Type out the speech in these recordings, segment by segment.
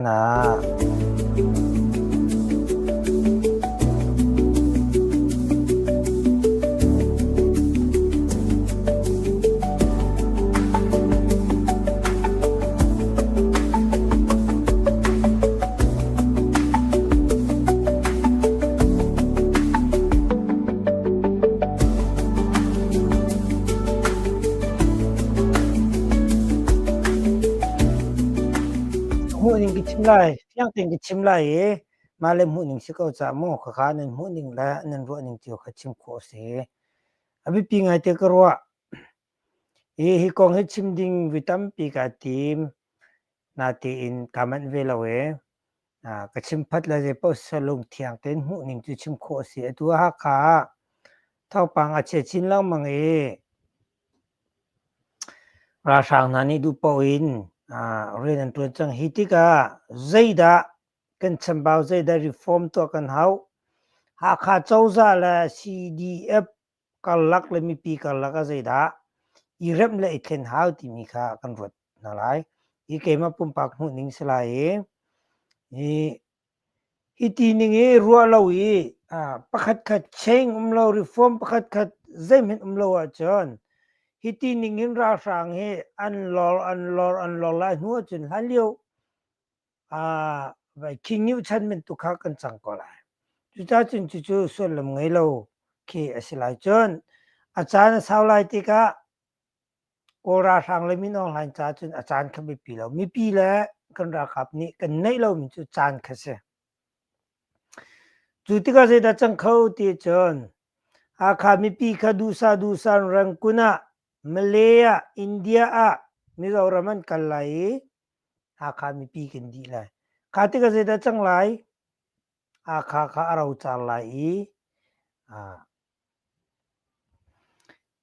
Na. Hmuhning ka chim lai, fiang tein ka chim lai i mah le hmuhning si ko caah maw khakha nan hmuhning le nan ruahning cio kha chim khawh a si. A biapi ngaite ka ruah. Hi hi kong hi chim ding vi tampi kaa tim. Natein kaa manh ve lo i ka chim phat le zeipaoh siseh lungthiang tein hmuhning cu chim khawh a si. Atu ah Hakha ah thawngpang a chia chin lengmang i Ralhrang hna nih duh paoh in rian an ṭuan cang. Hi tikah zeidah kan chambau, zeidah reform tuah kan hau? Hakha cozah le CDF karlak le mipi karlak ah zeidah i remh le i thlen hau timi kha kan ruat hna lai. Hi keimah pumpak hmuhning si lai i, hi Hiti ning i ruah lo i pakhatkhat change um lo, reform pakhatkhat zeihmanh um lo ahcun hiti ning hin ralhrang hi an lor, an lor, an lor lai hnu ahcun hlanlio King Nyu chan bantuk kha kan cang ko lai. Cucaah cun cucu sullam ngei lo khi a si lai. Cun a caan a sau lai tikah Kawl ralhrang le Min Aung Hlaing ca cun a caan kha biapi lo. Mipi le kan ralkap nih kan neih lomi cu caan kha si. Cu tikah zeidah cang kho ti cun Hakha mipi kha duhsah duhsah in Rangoon ah, Malay ah, India ah, Mizoram an kal lai i Hakha mipi kan dih lai. Kha tikah zeidah cang lai? Hakha kha a rocar lai i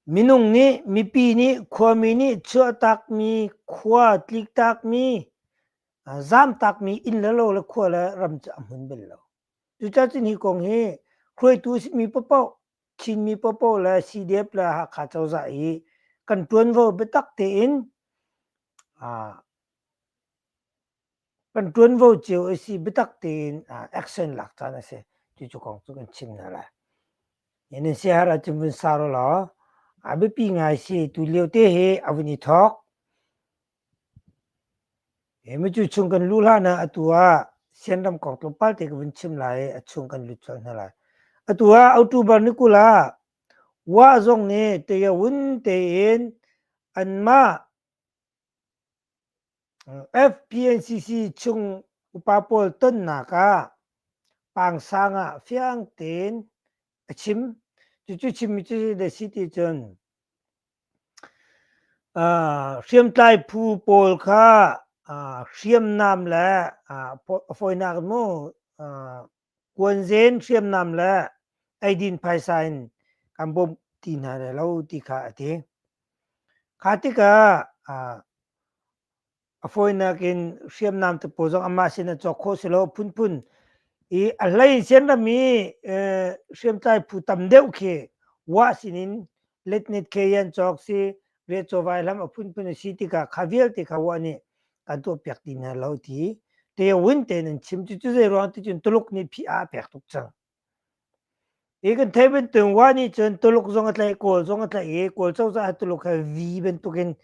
Minung nih, mipi nih, khuami nih chuahtakmi, khua tliktakmi, zamtakmi inn le lo le khua le ram cu a hmun bal lo. Cucaah cun hi kong hi hruaitu a simi paohpaoh, Chinmi paohpaoh le CDF le Hakha cozah i kan ṭuanvo biatak tein Kan ṭuanvo cio a si biatak tein action lak caan a si. Cucu kong cu kan chim hna lai. Nan siaherh ahcun vun sar u law a biapi ngai si. Tu lio te hi a vun i thawk. Hi micu chung kan luh hlan ah atu ah Sianram kong tlawmpal te ka vun chim lai i a chung kan lut colh hna lai. Atu ah October ni 20 ah Wa zong nih Tayawun tein anmah FPNCC chung upa pawl tonnak ah Pangsang ah fiang tein a chim. Cucu chimmi cu zeidah a si ti cun hriamtlai phu pawl kha hriamnam le a fawinak in mu kuanzen hriamnam le eidin phaisa in kan bawmh ti hna lai lo ti kha a ti. Kha tikah a fawinak in hriamnam te pawl zong amah sin ah cawk khawh si lo phunphun i a hlei in Sianram i hriamtlai phu tam deuh khi wah sin in letnet khe yan cawk si riahcaw vaihlam a phunphun a si tikah kha vialte kha wah nih kan tuahpiak ti hna lo ti te win tein an chim. Cucu zei ruang ti cun Tuluk nih phi a pek tuk cang. Hi kan theih bantuk wa nih cun Tuluk zong a tlaih, Kawl zong a tlaih i Kawl cozah Tuluk he V bantukin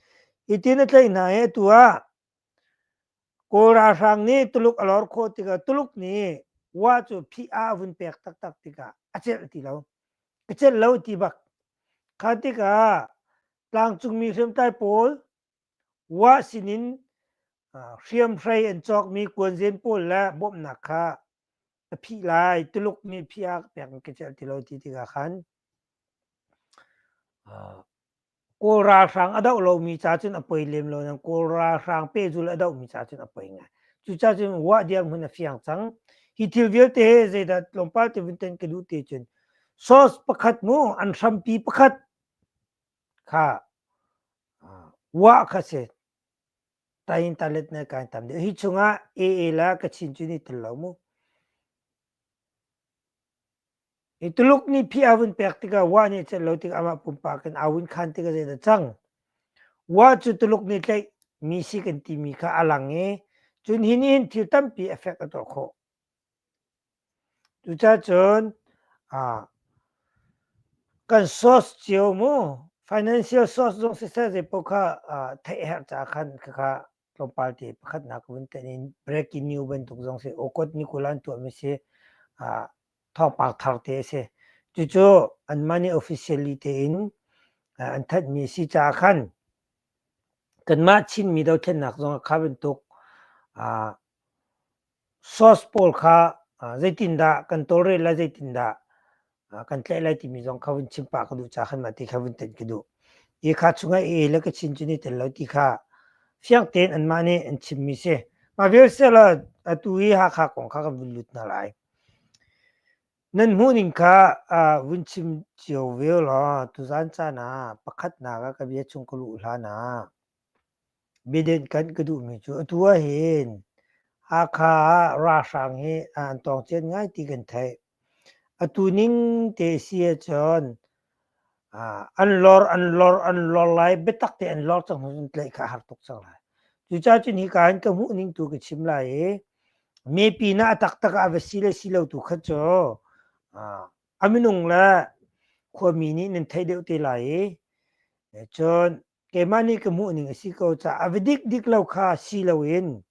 hitin a tlaih hna i atu ah Kawl ralhrang nih Tuluk a lor khawh tikah Tuluk nih wa cu phih a vun pek taktak tikah a celh ti lo. Ka celh lo ti bak. Kha tikah tlangcungmi hriamtlai pawl Wah sinin hriamhrei an cawkmi kuanzen pawl le bawmhnak kha a phih lai. Tuluk nih phih ah pek ka celh ti lo ti tikah khan Kawl ralhrang a doh lomi ca cun a poi lem lo nain Kawl ralhrang pehzul a dohmi ca cun a poi ngai. Cucaah cun wah dirhmun a fiang cang. Hi thil vialte hi zeidah tlawmpal te vun ten ka duh ti cun source pakhat mu an hrampi pakhat kha Wah kha si. Tayin talet na kai tam deuh. Hi chungah AA la Kachin cu ni tel lo mu. Hi Tuluk nih phi a vun pek tikah Wah nih celh lo tikah amah pumpak in aa vun khan tikah zeidah cang. Wah cu Tuluk nih tlaih mi si kan timi kha a lang i. Cun hi nih hin thil tampi effect a tuah khawh. Cucacun kan source cio mu financial source zong siseh zeipaoh kha theih a herh caah khan khakha tlawmpal te pakhatnak vun tenh in breaking news bantuk zong si awkawt ni kul an tuahmi si thawngpang thar te a si. Cucu anmah nih officially tein an thanhmi a si caah khan kanmah Chinmi dothlennak zong ah kha bantuk Source pawl kha zeitindah kan tawlrel lai, zeitindah kan tlaih lai timi zong kha vun chim pah ka duh caah khan mah ti kha vun tenh ka duh. Hi kha chungah AA le Kachin cu ni tel lo ti kha fiang tein anmah nih an chimmi si. Mah vial selaw atu hi Hakha kong kha kan vun lut hna lai. Nan hmuhning kha vun chim cio ve law tuzan caan ah pakhatnak ah ka bia chung ka luh hlan ah Biadenh kan ka duhmi cu atu ahhin Hakha ah ralhrang hi an tawngcian ngai ti kan theih. Atu ning te a si ahcun an lor an lor an lor lai biatak te an lor cang hnu cun tlaih kha a har tuk cang lai. Cucaah cun hika hin ka hmuh ning tu ka chim lai i mipi na a taktak ah a va si le si lo tu kha cu a minung le khuami nih nan theih deuh te lai i cun keimah nih ka hmuh ning a si ko caah a va dik dik lo kha si loin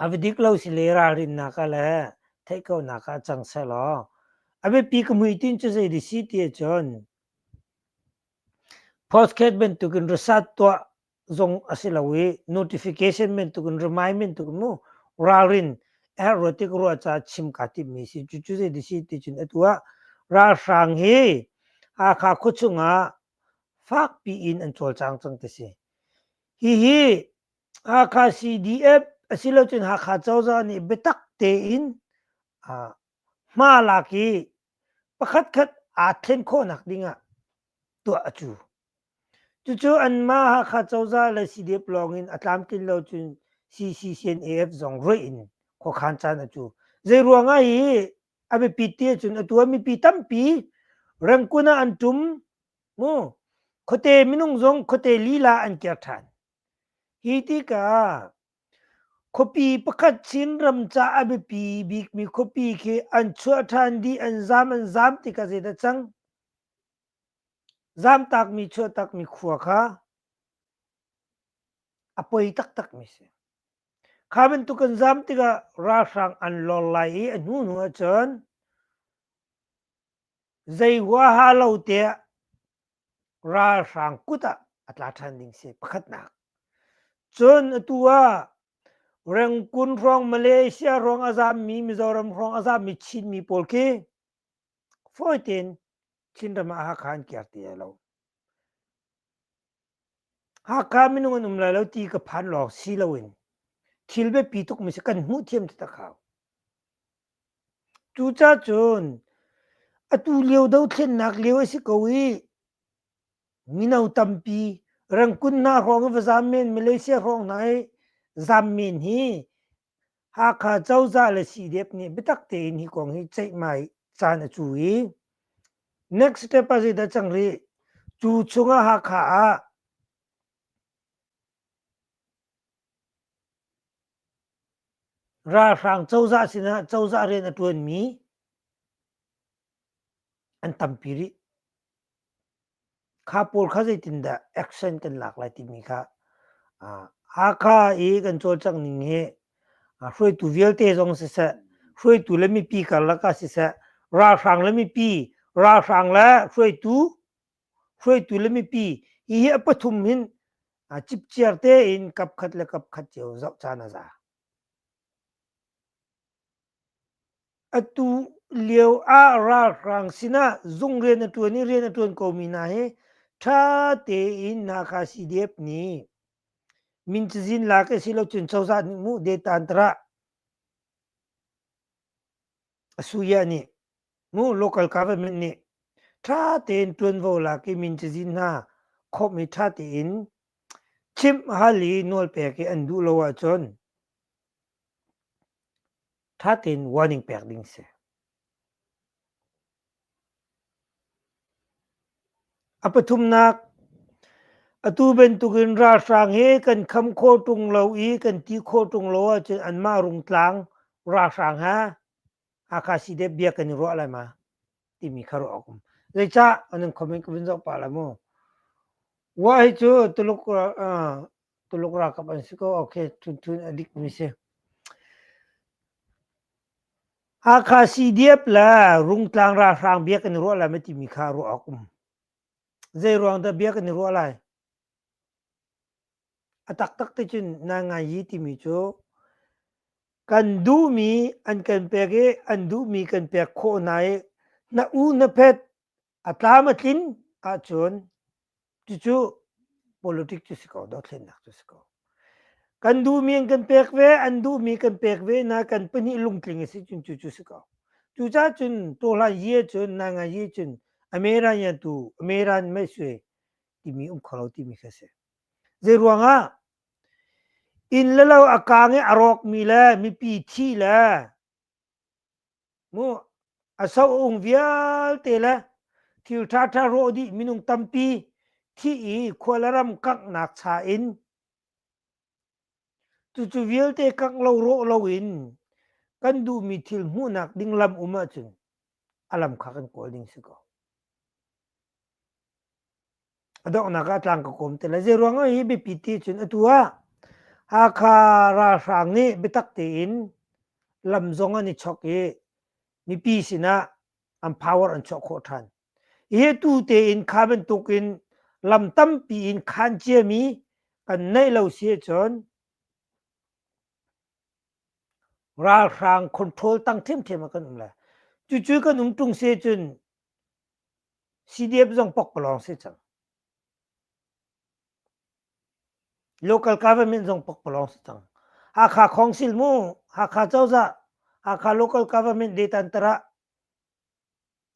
a va dik lo si le ralrinnak ah le theih konak ah cang sehlaw a biapi ka hmuitinh cu zei di si ti ahcun podcast bantukin research tuah zong a si lo i notification bantukin remind bantukin mu ralrin herh ruat tik ruah ca chim kaa timhmi si cucu zei di si ti cun atu ah ralhrang hi Hakha khuachung ah fakpi in an cawlcang cang ti si. Hihi Hakha CDF asilocun Hakha cozah nih biatak tein hma lak i pakhatkhat aa thlen khawhnak dingah tuah a cu. Cucu anmah Hakha cozah le CDF lawng in a tlamtlin lo cun CCCNAF zong ruih in khuakhan caan a cu. Zei ruangah hi a biapit ti ahcun atu ah mipi tampi Rangoon ah an ṭum mu khuate minung zong khuate lila an kir ṭhan. Hi tikah khuapi pakhat Chinram ca a biapi bikmi khuapi khi an chuah ṭhan dih an zam an zam tikah zeidah cang? Zamtakmi chuahtakmi khua kha a poi taktakmi si. Kha bantuk an zam tikah ralhrang an lor lai i a hnuhnu ahcun zei huaha lo tiah ralhrang kut ah a tla ṭhan ding si pakhatnak. Cun atu ah Rengkun hrawng Malaysia hrawng a zammi Mizoram hrawng a zammi Chinmi pawl khi fawi tein Chinram ah Hakha an kir ti lai lo. Hakha minung an um lai lo ti ka phan lawng si loin thil biapi tukmi si kan hmuh thiam taktak hau. Cucaah cun atu lio dothlennak lio a si ko i mino tampi Rangoon hna hrawng i va zam men, Malaysia hrawng hna i zam men hi Hakha cozah le CDF nih biatak tein hi kong hi ceihmai caan a cu i next step ah zeidah cang rih? Cu chungah Hakha ah ralhrang cozah sinah cozah rian a ṭuanmi an tampi rih. Kha pawl kha zeitindah action kan lak lai timi kha Hakha i kan cawlcangh ning hi hruaitu vialte zong siseh, hruaitu le mipi karlak ah siseh, ralhrang le mipi, ralhrang le hruaitu, hruaitu le mipi, hihi a pathum hin cipciar tein kapkhat le kapkhat cio zoh caan a za. Atu lio ah ralhrang sinah zung rian a ṭuan i rian a ṭuan komi hna hi ṭha tein Hakha CDF nih min cazin lak a si lo cun cozah nih mu detantarah asuya nih mu local government nih ṭha tein ṭuanvo lak i min cazin hna khawmh i ṭha tein chimh hal i nawlpek i an duh lo ahcun Ṭha tein warning pek ding si. A pathumnak, Atu bantukin ralhrang hi kan kham khawh ṭung lo i kan ti khawh ṭung lo ahcun anmah Rungtlang ralhrang he Hakha CDF bia kan i ruah lai ma timi kha ruah awk um. Zeicah an comment ka vun zoh pah lai mu. Wa hi cu Tuluk uh, Tuluk ralkap an si ko. Okay, thun thun a dik mi si. Hakha CDF le Rungtlang ralhrang bia kan i ruah lai ma timi kha ruah awk um. Zei ruang dah bia kan i ruah lai? A taktak te cun na ngai yi timi cu kan duhmi an kan pek i an duhmi kan pek khawh hna i na u na phet a tlam a tlin ahcun cucu politic cu si ko dothlennak cu si ko. Kan duhmi an kan pek ve, an duhmi kan pek ve na kan pahnih lungtling a si cun cucu si ko. Cucaah cun tawhlan ye cun na ngai ye cun Ameran yan tu Ameran mei sui timi um kho lo timi kha si. Zei ruangah inn le lo a kaang i a rawkmi le mipi thi le mu a so a ung vialte le thil ṭhaṭha rawh dih minung tampi thi i khua le ram kanghnak cha in cucu vialte kangh lo rawh lo in kan duhmi thil hmuhnak ding lam um ahcun a lam kha kan kawl ding si ko. A donghnak ah tlang ka kawm te lai. Zeiruang ah hi biapi ti cun atu ah Hakha ralhrang nih biatak tein lam zong an i chok i mipi sinah an power an chuah khawh ṭhan. Hi tu tein kha bantukin lam tampi in khan ciami kan neih lo si ahcun ralhrang control tang ṭhiamṭhiam ah kan um lai. Cucu kan um ṭung si ahcun CDF zong pokpalawng si cang. Local government zong pokpalawng si cang. Hakha Council mu, Hakha cozah, Hakha local government detantara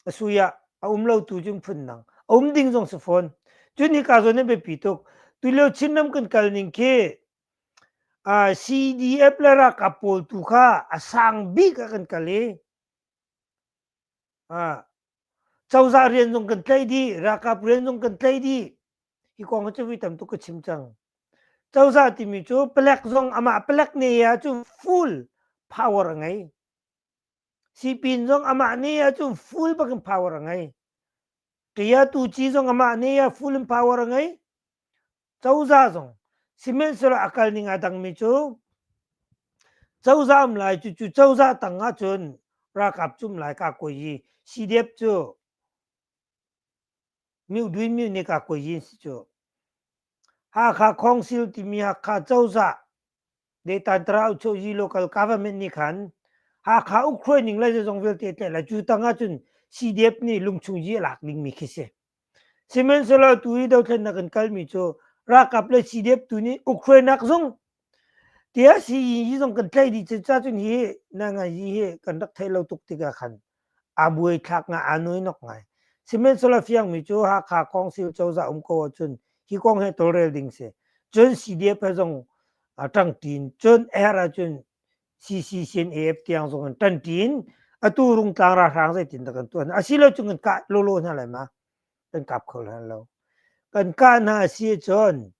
asuya a um lo tu cun phun dang. A um ding zong si fawn. Cun hika zawn in biapi tuk. Tulio Chinram kan kal ning khi CDF le ralkap pawl tu kha a sang bik ah kan kal i Cozah rian zong kan tlaih dih, ralkap rian zong kan tlaih dih. Hi kong hi cu voi tam tuk ka chim cang. Cozah timi cu palek zong amah palek ne ah cun full power a ngei. Sipin zong amah ne ah cun full bakin power a ngei. Kaya tu ci zong amah ne ah full in power a ngei. Cozah zong sihmanhsehlaw a kal ning aa dangmi cu cozah um lai cucu cozah tang ahcun ralkap cu um lai ka koi i CDF cu Myoduin myo ka koi yin si cu. Hakha Council timi Hakha cozah Detantra Uchoyi local government nih khan Hakha ukhruai ning le zeizong vialte tlaih lai cu tang ahcun CDF nih lungchung yi a lak dingmi khi si. Sihmanhsehlaw tu i dothlennak kan kalmi cu ralkap le CDF tu nih ukhruainak zong tiah sii zong kan tlaih dih ca cun hi na ngai hi kan rak theih lo tuk tikah khan aa buaithlak ngai aa nuinok ngai. Sihmanhsehlaw fiangmi cu Hakha Council cozah um ko ahcun hi kong he tawlrel ding si. Cun CDF he zong ṭangṭin cun a herh ahcun CCCNAF tiang zong in ṭanṭi in atu Rungtlang ralhrang zeitin dah kan tuah hna. Asilo cun kan kah lawlaw hna lai ma? Kan kap kho hna lo. Kan kah hna a si ahcun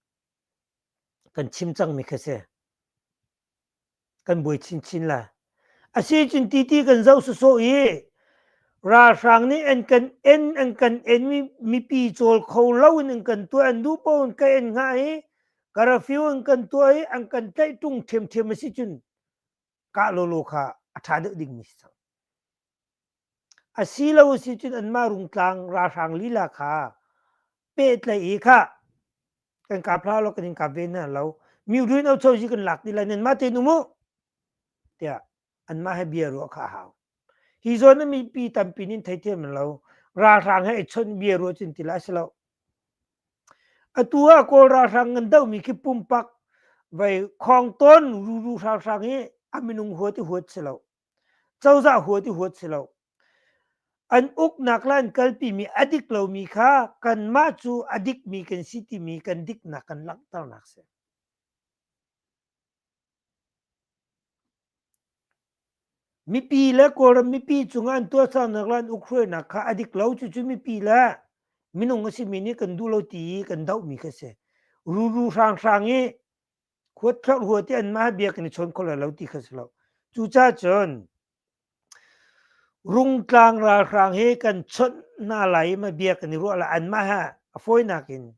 kan chim cangmi kha si. Kan buai chinchin lai. Asi cun titi kan zoh sawsawh i ralhrang nih an kan en an kan en mi mipi cawl kho lo in an kan tuah an duh paoh in ka en hnga i Karafiu an kan tuah i an kan tlaih ṭung ṭhiamṭhiam a si cun kah lawlaw kha a ṭha deuh dingmi si cang. A si lo a si cun anmah Rungtlang ralhrang lila kha pehtlaih i kha kan kap hlah law kan in kap ve hna lo. Miruin ochozi kan lak ti lai nanmah tein um u tiah anmah he bia ruah kha a hau. Hi zawn ah mipi tampi nih theithiam lo. Ralhrang he i chawnh bia ruah cun ti lai si lo. Atu ah Kawl ralhrang ngan dohmi khi pumpak vei khawng tawn ruru hranghrang hi a minung huat i huat si lo. Cozah huat i huat si lo. An uknak le an kalpimi a dik lomi kha kanmah cu a dikmi kan si timi kan diknak kan langhternak si. Mipi le Kawlram mipi cungah an tuahsernak le an ukhruainak kha a dik lo. Cucu mipi le minung a simi nih kan duh lo ti i kan dohmi kha si. Ruru hranghrang i huat thlorh hua ti anmah bia kan i chawn kho lai lo ti kha si lo. Cucaah cun Rungtlang ralhrang hi kan chawnh hna lai i ma bia kan i ruah lai anmah he a fawinak in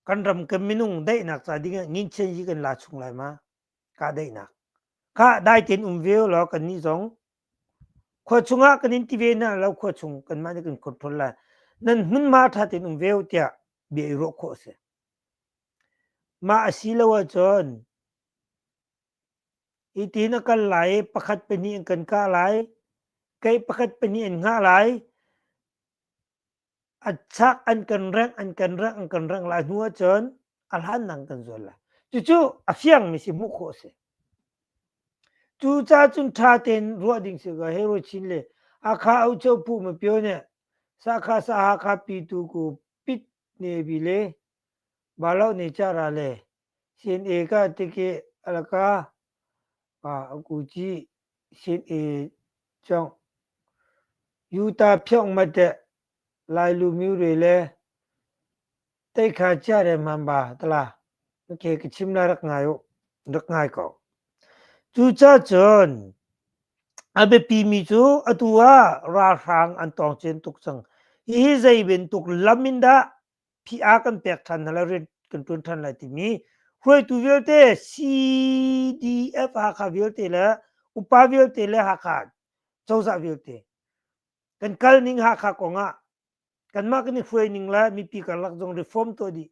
kan ram kan minung daihnak ca ding ah nginchen hi kan la chung lai ma ka daihnak kha dai tein um ve law kan nih zong khua chungah kan in ti ve na lo khua chung kanmah nih kan control lai nan hmunhma tha tein um ve tiah bia i ruah khawh a si mah a si lo ahcun Hitin a kal lai i pakhat pahnih an kan kah lai, kei pakhat pahnih an hngah lai. A chak an kan rengh, an kan rengh, an kan rengh lai hnu ahcun a hlan kan zual lai. Cucu a fiangmi si hmuh khawh a si. Cucaah cun ṭha tein ruah ding si ko. Hero Chin le Hakha Aucho Pu Ma Pio nih Sakha sa Hakha pi tu ku pit ne bi le ba lo ne cha ra le sin e ka tiki alaka pa ku chi sin e chong yuta phyong ma te lai lu miu re le tei kha cha re man ba tala ke ka chim la rak ngai u rak ngai ko cu cha cun a biapi mi cu atu ah ralhrang an tawng cen tuk cang hihi zei bantuk lam in dah PR kan pek ṭhan hna lai rian kan ṭuan ṭhan lai timi hruaitu vialte CDF Hakha vialte le upa vialte le Hakha cozah vialte kan kal ning Hakha kong ah kanmah kan i hruai ning le mipi karlak zong reform tuah dih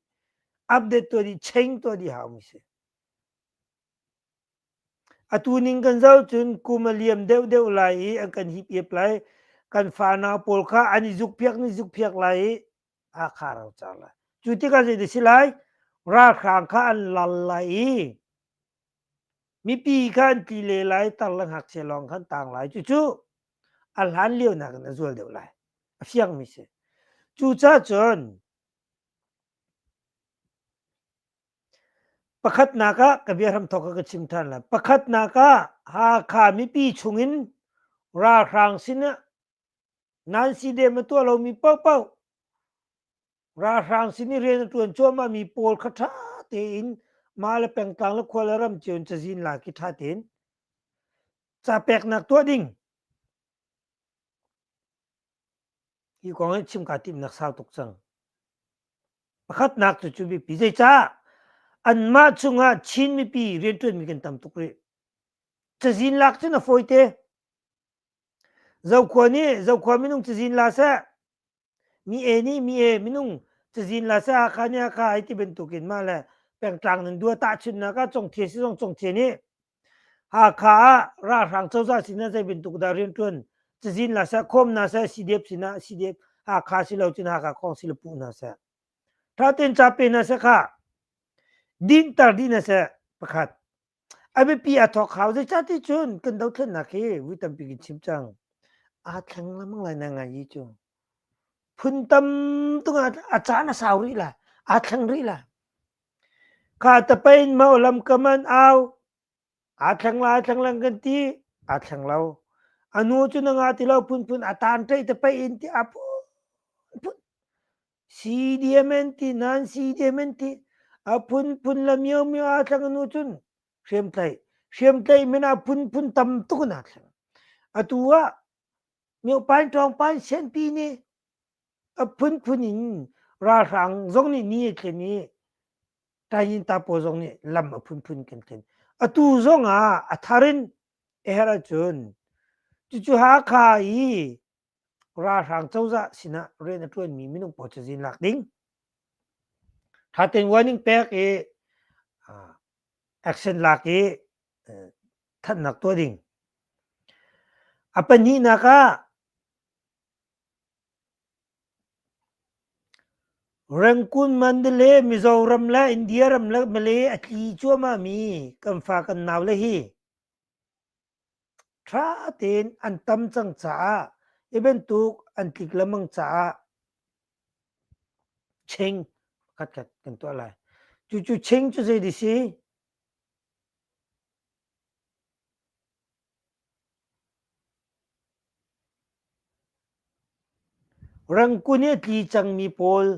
update tuah dih change tuah dih hau mi si. Atu ning kan zoh cun kum a liam deuhdeuh lai i an kan hip-iap lai. Kan fanau pawl kha an i zukphiak an i zukphiak lai i Hakha rocar lai. Cu tikah zei dah si lai? Ralhrang kha an lal lai i mipi kha an tli le lai, tar le ngakchia lawng khan tang lai. Cucu a hlan lio nakin a zual deuh lai. A fiangmi si. Cucaah cun Pakhatnak ah ka bia hramthawk ah ka chim ṭhan lai. Pakhatnak ah Hakha mipi chungin ralhrang sinah nan CDM a tuah lomi paohpaoh ralhrang sin i rian a ṭuan cuahmahmi pawl kha ṭha tein mah le pengtlang le khua le ram cio in cazin lak i ṭha tein ca peknak tuah ding. Hi kong hi chim kaa timhnak sau tuk cang. Pakhatnak cu cu biapi. Zeicah? Anmah chungah Chin mipi rianṭuanmi kan tam tuk rih. Cazin lak cun a fawite. Zokhua nih Zokhua minung cazin la seh, mi e nih mi e minung cazin la seh, Hakha nih Hakha ai ti bantukin mah le pengtlang nan dua tahchunhnak ah Congthia si zong Congthia nih Hakha ah ralhrang cozah sinah zei bantuk dah rianṭuan cazin la seh, khawm hna seh, CDF sinah CDF Hakha si lo cun Hakha khawng si le puh hna seh. Ṭha tein ca pe hna seh khah. Dinhter dih hna seh pakhat. A biapi a thawk hau zeicah ti cun kan dothlennak hi vui tampi kan chim cang. Aa thleng lengmang lai na ngai i cu. Phun tam tung ah a caan a sau rih lai. Aa thleng rih lai. Kha tapein mau lam kam an au. Aa thleng la, aa thleng lang kan ti. Aa thleng lo. A nu cu na nga ti lo phunphun a tan ṭei tapei in ti a phunphun. CDM an ti, nan CDM an ti. A phunphun la mio mio aa thleng a nu cun hriamtlaih. Hriamtlaih men a phunphun tam tuk in aa thleng. Atu ah miopain ṭawngpain sianpi nih a phunphun in ralhrang zong nih ni a thlen i Tayin-ta pawl zong nih lam a phunphun kan thlen. Atu zong ah a thar in a herh ahcun cucu Hakha i ralhrang cozah sinah rian a ṭuanmi minung pawl cazin lak ding. Ṭha tein warning pek i action lak i thanhnak tuah ding. A pahnihnak ah Rangoon, Mandalay, Mizoram le India ram le Malay a tli cuahmahmi kan fa kan naule hi ṭha tein an tam cang caah hi bantuk an tlik lengmang caah ching pakhatkhat kan tuah lai. Cucu ching cu zei ti si? Rangkun i a tli cangmi pawl.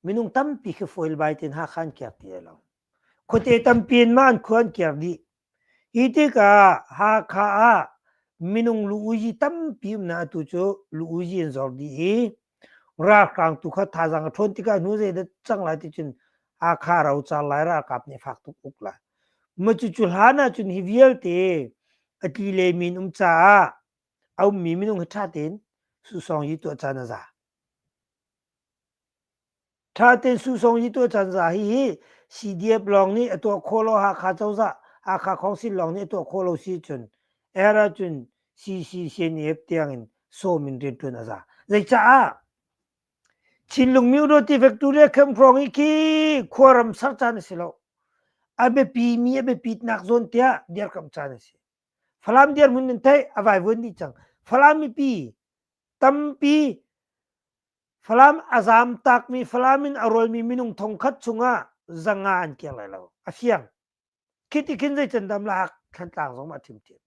Minung tampi khi fawi tein Hakha an kiar ti lo. Khuate tampi in mah an khua an kiar dih. Hi tikah Hakha ah minung lu-uzi tampi umnak atu cu lu-uzi an zor dih i ralhrang tu kha thazaang a ṭhawn tikah hnu zeidah cang lai ti cun Hakha rocar lai ralkap nih fak tuk uk lai. Mah cucu hlan ahcun hi vialte a tli lemi an um caah a ummi minung hi ṭha tein susawng yi tuah caan a za. Ṭha tein susawng yi tuah caan za hihi CDF lawng nih a tuah khawh lo Hakha cozah Hakha Council lawng nih a tuah khawh lo si cun er ahcun CCCNF tiang in sawm in rianṭuan a za. Zeicaah Chinlung Myudawti Victoria Camp hrawng i khi khuaram ser caan a si lo. A biapi mi a biapitnak zawn tiah dirkamh caan a si. Falam dirhmun in theih a vaivuan dih cang. Falam mipi tampi Falam a zaam takmi Falam in a rawlmi minung thongkhat chungah zanga an kir lai lo. A fiang. Khi ti khin zei can dam la Thlantlang zong ma ṭhimṭhiam.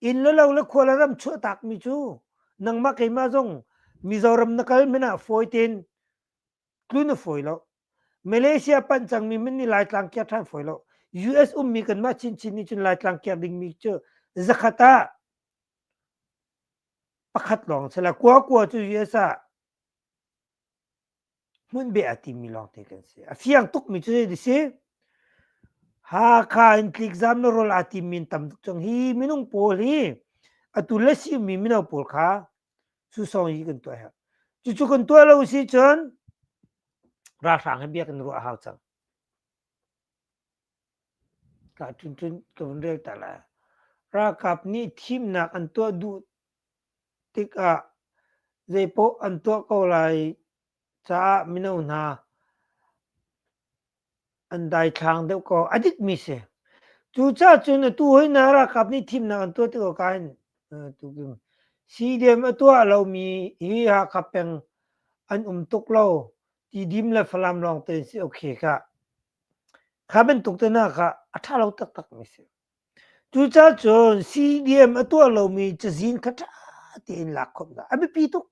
Inn le lo le khua le ram chuah takmi cu nangmah keimah zong Mizoram na kal hmanh ah fawi tein tlun a fawi lo. Malaysia panh cangmi hmanh nih Laitlang kiar ṭhan fawi lo. US ummi kanmah chinchin nih cun Laitlang kiar dingmi cu zakhat ah pakhat lawng si la kua kua cu US ah hmunbeh a timi lawngte kan si. A fiang tukmi cu zei si? Hakha in tlikzam na rawl aa timmi an tam tuk cang. Hi minung pawl hi atu le simi mino pawl kha susawng hi kan tuah herh. Cucu kan tuah lo si cun ralhrang hi bia kan ruah a hau cang. Ka cun cun ka vun rel ta lai. Ralkap nih thimnak an tuah duh tikah zeipaoh an tuah ko lai caah mino hna an daithlang deuh ko. A dikmi si. Cucaah cun atu hoi na ralkap nih thimnak an tuah tik ah hin CDM a tuah lomi hi Hakha peng an um tuk lo. Tidim le Falam lawng te si okay ka. Kha bantuk te hna kha a ṭha lo taktakmi si. Cucaah cun CDM a tuah lomi cazin kha ṭha tein lak khawh hna. A biapi tuk.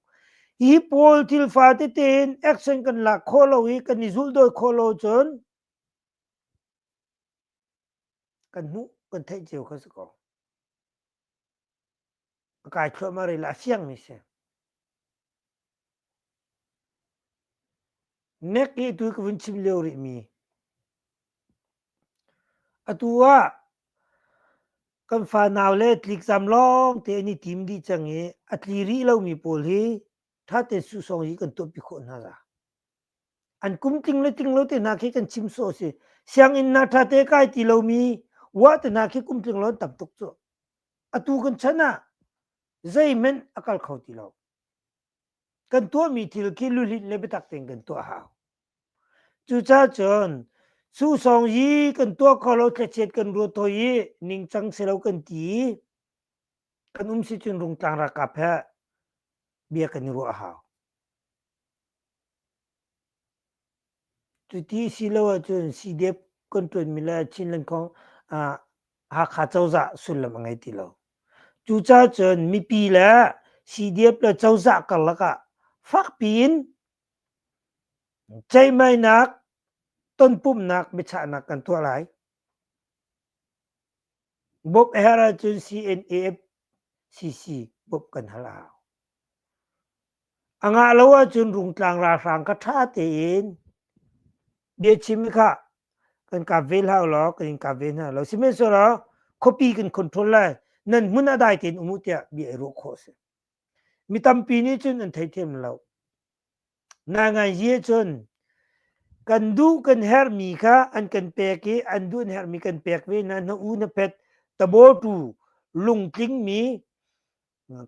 Hi pawl thil fatete in action kan lak khawh lo i kan i zulhdawi khawh lo cun kan hmuh kan theih cio kha si ko. A kai thluahmah rih la a fiangmi si. Nek i tu ka vun chim lio rihmi. Atu ah kan fanau le tlikzam lawng te an i tim dih cang i a tli rih lomi pawl hi ṭha tein susawng hi kan tuahpi khawh hna la. An kum tling le tling lo te hna khi kan chim sawh si. Sianginn hna ṭha te kai ti lomi wah te hna khi kum tling lo an tam tuk cu. Atu kan chan ah zeihmanh a kal kho ti lo. Kan tuahmi thil khi luhlinh le biatak tein kan tuah hau. Cucaah cun susawng yi kan tuah kho lo thlachiat kan ruat hoi i ningcang si lo kan ti i kan um si cun Rungtlang ralkap he bia kan i ruah a hau. Cuti si lo ahcun CDF kan ṭuanmi le Chinland kong ah Hakha cozah sullam a ngei ti lo. Cucaah cun mipi le CDF le cozah karlak ah fakpi in ceihmainak, tonpumhnak, biachahnak kan tuah lai. Bawmh a herh ahcun CNAF CC bawmh kan hal a hau. A ngah lo ahcun Rungtlang ralhrang kha ṭha tein biachim kha kan kap ve hlah law kan in kap ve hna lo. Sihmanhsehlaw khuapi kan control lai nan hmun ah dai tein um u tiah bia i ruah khawh a si. Mi tampi nih cun an theithiam lo. Ngaingai cun kan duh kan herhmi kha an kan pek i an duh an herhmi kan pek ve hna na u na pet tabawtu lungtlingmi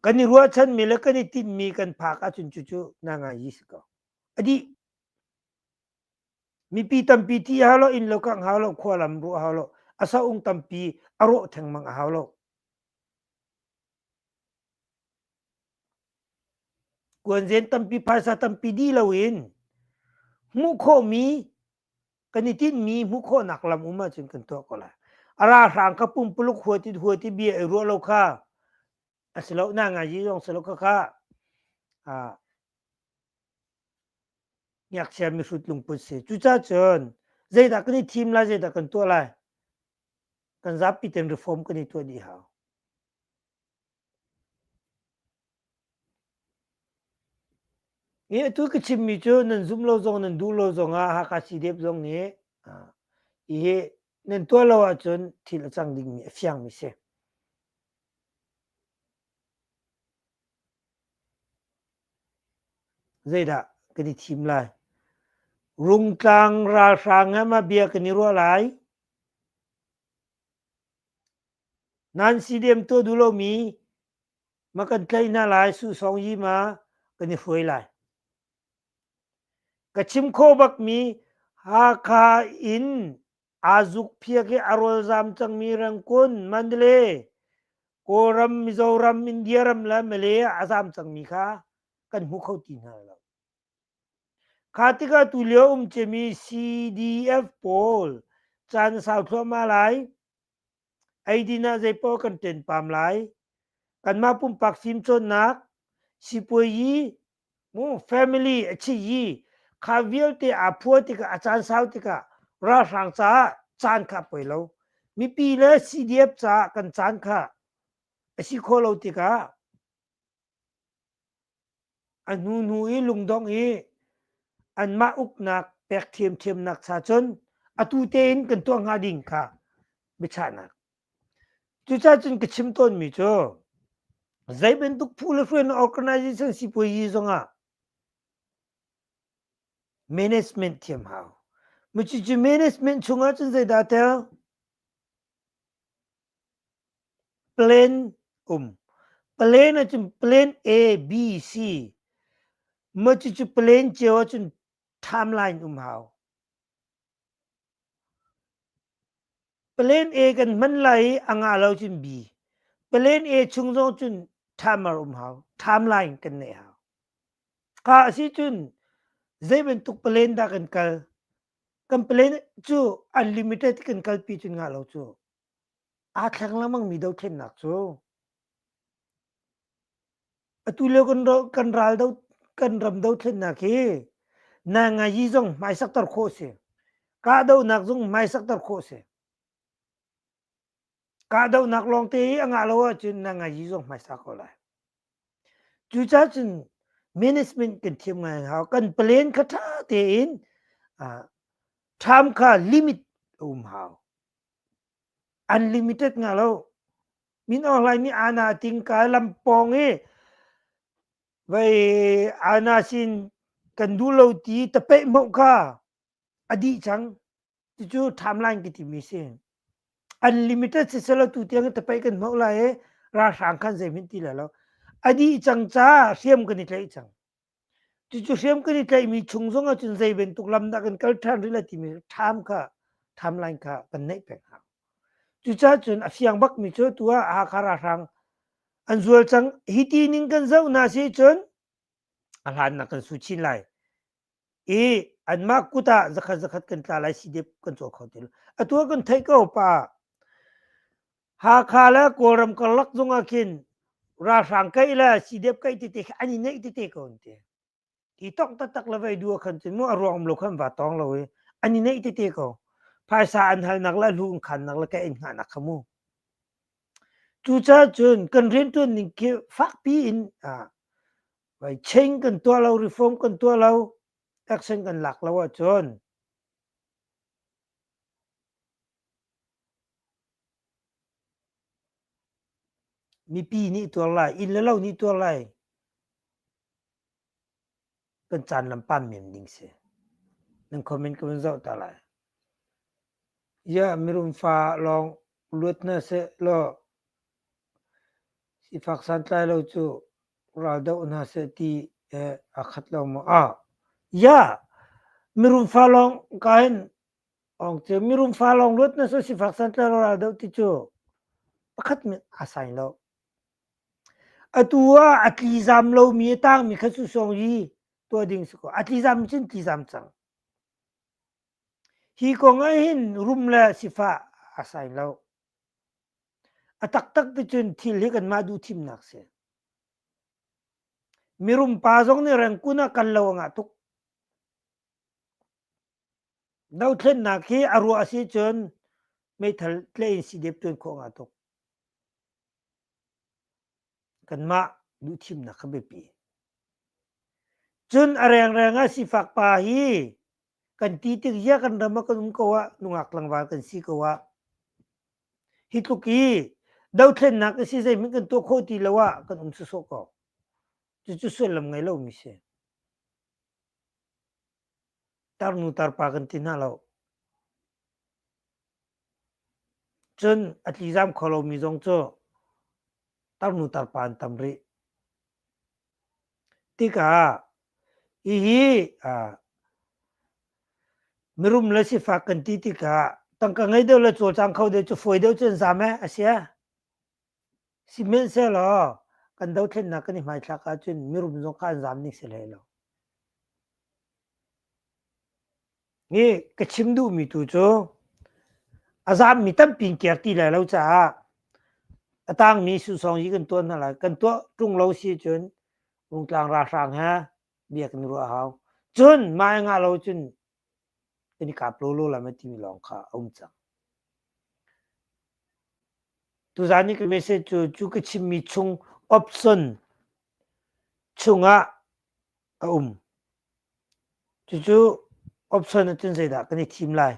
kan i ruahchanmi le kan i tinhmi kan phak ahcun cucu ngaingai si ko. A dih. Mipi tampi thi hau lo, inn lo kangh hau lo, khua lam ruah hau lo, a saung tampi a rawh thengmang a hau lo. Kuanzen tampi phaisa tampi dih loin hmuh khawhmi kan i tinhmi hmuh khawhnak lam um ahcun kan tuah ko lai. A ralhrang kha pumpuluk huat in huat i bia i ruah lo kha a si lo na ngai zong si lo kha kha. Ngakchia mihrut lungput si. Cucaah cun zeidah kan i thim lai, zeidah kan tuah lai? Kan zapi ten reform kan i tuah dih hau. Hi atu ka chimmi cu nan zum lo zong nan duh lo zong ah Hakha CDF zong nih hihi nan tuah lo ahcun thil a cang dingmi a fiangmi si. Zeidah kan i thim lai? Rungtlang ralhrang he ma bia kan i ruah lai? Nan CDM tuah duh lomi ma kan tlaih hna lai Susong yi ma kan i hruai lai. Ka chim khawh bakmi Hakha in aa zukphiak i a rawlzam cangmi Rangoon, Mandalay, Kawlram, Mizoram, India ram le Malay ah a zam cangmi kha kan hmu kho ti hna lo. Kha tikah tulio um ciami CDF pawl caan a sau thluahmah lai. Eidin ah zeipaoh kan ṭenpam lai. Kanmah pumpak fimcawnnak, sipuayi, mu family a chiyi kha vialte aa phua tikah a caan sau tikah ralhrang caah caan kha poi lo. Mipi le CDF caah kan caan kha a si khawh lo tikah A hnuhnu i lungdongh i anmah uknak pek ṭhiamṭhiamnak cha cun atu tein kan tuah hnga ding kha biachahnak. Cucaah cun ka chim tawnmi cu zei bantuk phu le hruainak organization sipuazi zongah management thiam hau. Cucu management chungah cun zeidah tel? Plan um. Plan ahcun plan A, B, C. Mah cucu plan cio ahcun timeline um hau. Plan A kan hman lai i a ngah lo cun B. Plan A chung zong cun timer um hau. Timeline kan neih hau. Kha a si cun zei bantuk plan dah kan kal? Kan plan cu unlimited kan kalpi cun ngah lo cu. Aa thleng lengmangmi dothlennak cu atu lio kan kan ral do kan ram dothlennak hi nangayi zong hmaisakter khawh a si. Kahdohnak zong hmaisakter khawh a si. Kahdohnak lawngte hi a ngah lo ahcun nangayi zong hmaisa ko lai. Cucaah cun management kan thiam ngai hau. Kan plan kha ṭha tein time kha limit a um hau. Unlimited nga lo. Min Aung Hlaing nih ana ting ka lampawng i vei ana sin kan duh lo ti tapeh hmoh kha a dih cang. Cucu timeline ka timi si. Unlimited si selo tu tiang tapeh kan hmoh lai i ralhrang khan zeihmanh ti lai lo. A dih cang caah hriam kan i tlaih cang. Cucu hriam kan i tlaihmi chung zong ahcun zei bantuk lam dah kan kal ṭhan rih lai timi ṭham kha timeline kha kan neih peng hau. Cucaah cun a fiang bakmi cu tu ah Hakha ralhrang an zual cang. Hi ti ning kan zoh hna si cun a hlannak kan su chin lai. I anmah kut ah zakhat zakhat kan tla lai si dep kan caw kho ti lo. Atu ah kan theih ko pa. Hakha le Kawlram karlak zong ah khin ralhrang kaih le CDF kaih tete khi an i neih tete ko an ti. I tok taktak le vei du khan cun mu a ruang um lo khan va tawng lo i an i neih tete ko. Phaisa an halnak le hlu an khannak le kaih an hngahnak kha mu. Cucaah cun kan rianṭuan ning khi fakpi in vai change kan tuah lo, reform kan tuah lo, action kan lak lo ahcun Mipi nih tuar lai, inn le lo nih tuar lai. Kan caan lam pam men ding si. Nan comment ka van zoh ta lai. Ya mirum fa lawng luat hna seh law sifak santlai lo cu ral doh hna seh ti he aa khat lo maw? Ah, ya mirum fa lawng ka hin Ong cu mirum fa lawng luat na su sifak santlai ral doh ti cu pakhat min a sai lo. Atu ah a tlizam lomi a tangmi kha cu song yi tuah ding si ko. A tlizam cun tlizam cang. Hi kong ah hin rum le sifah a sai lo. A taktak ti cun thil hi kanmah duh thimnak si. Mirum pa zong nih rengkun ah kal lo a ngah tuk. Dothlennak hi a ruah a si cun meithal tlaih in CDF tuan khawh nga tuk. Kanmah duhthimnak kha biapi. Cun a rengreng ah sifak pa hi kan ti tik zia kan ram ah kan um ko ah nungak tlangval kan si ko ah hi tluk i dothlennak a si zeihmanh kan tuah khawh ti lo ah kan um sawsawh ko. Cucu sullam ngei lomi si. Tarnu tarpa kan ti hna lo. Cun a tlizam kho lomi zong cu tarnu tarpa an tam rih. Tikah hihi mirum le sifak kan ti tikah tangka ngei deuh le cawlcang kho deuh cu fawi deuh cu an zam eh a si. Sihmanhsehlaw kan dothlennak kan i hmaithlak ahcun mirum zong kha an zam ning si hlei lo. Hi ka chim duhmi tu cu a zammi tampi in ker ti lai lo caah a tangmi sunsawng hi kan tuah hna lai. Kan tuah ṭung lo si cun Rungtlang ralhrang he bia kan i ruah a hau. Cun mah i ngah lo cun kan i kap lawlaw lai ma timi lawng kha a um cang. Tuzaan i ka message cu cu ka chimmi chung option chungah a um. Cucu option ahcun zeidah kan i thim lai?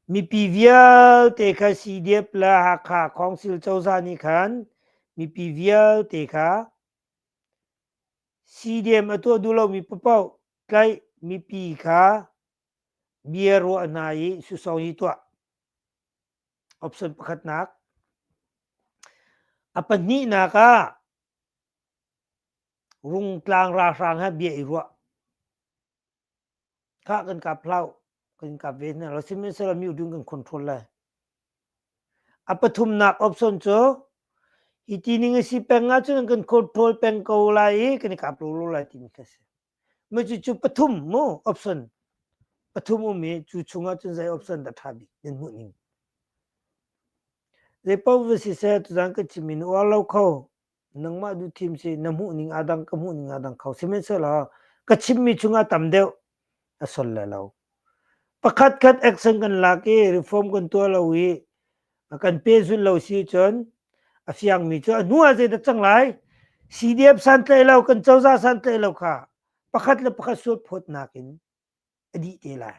Mipi vialte kha CDF le Hakha Council cozah nih khan mipi vialte kha CDM a tuah duh lomi paohpaoh tlaih mipi kha bia ruah hna i susawng hi tuah. Option pakhatnak. A pahnihnak ah Rungtlang ralhrang he bia i ruah. Khah kan kap hlah, kan kap ve hna lo. Sihmanhsehlaw mi dun kan control lai. A pathumnak option cu hi ti ning a si peng ahcun kan control peng ko lai i kan i kap lawlaw lai timi kha si. Mah cucu pathum mu option pathum um i cu chungah cun zei option dah ṭha bik nan hmuh ning. Zei paoh va siseh tuzaan ka chimmi na uar lo kho. Nangmah duhthim si na hmuh ning aa dang ka hmuh ning aa dang kho. Sihmanhsehlaw ka chimmi chungah tam deuh a sol le lo. Pakhat khat action kan lak i reform kan tuah lo i kan pehzulh lo si cun a fiangmi cu a hnu ah zeidah cang lai? CDF santlaih lo kan cozah santlaih lo kha pakhat le pakhat sualphawtnak in a dih te lai.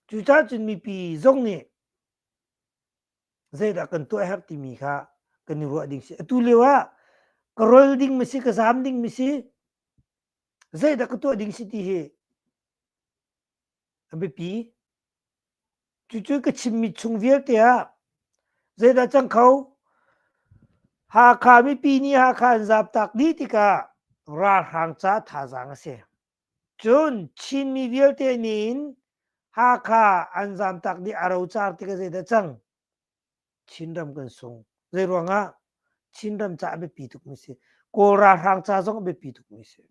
Cucaah cun mipi zong nih zeidah kan tuah herh timi kha kan i ruah ding si. Atu lio ah ka rol ding ma si, ka zaam ding ma si, zeidah ka tuah ding si ti hi a biapi. Cucu ka chimmi chung vialte ah zeidah cang kho? Hakha mipi nih Hakha an zaaptak dih tikah ralhrang ca thazaang a si. Cun Chinmi vialte nih in Hakha an zaamtak dih a rocar tikah zeidah cang? Chinram kan sung. Zeiruangah? Chinram ca a biapi tukmi si. Kawl ralhrang ca zong a biapi tukmi si.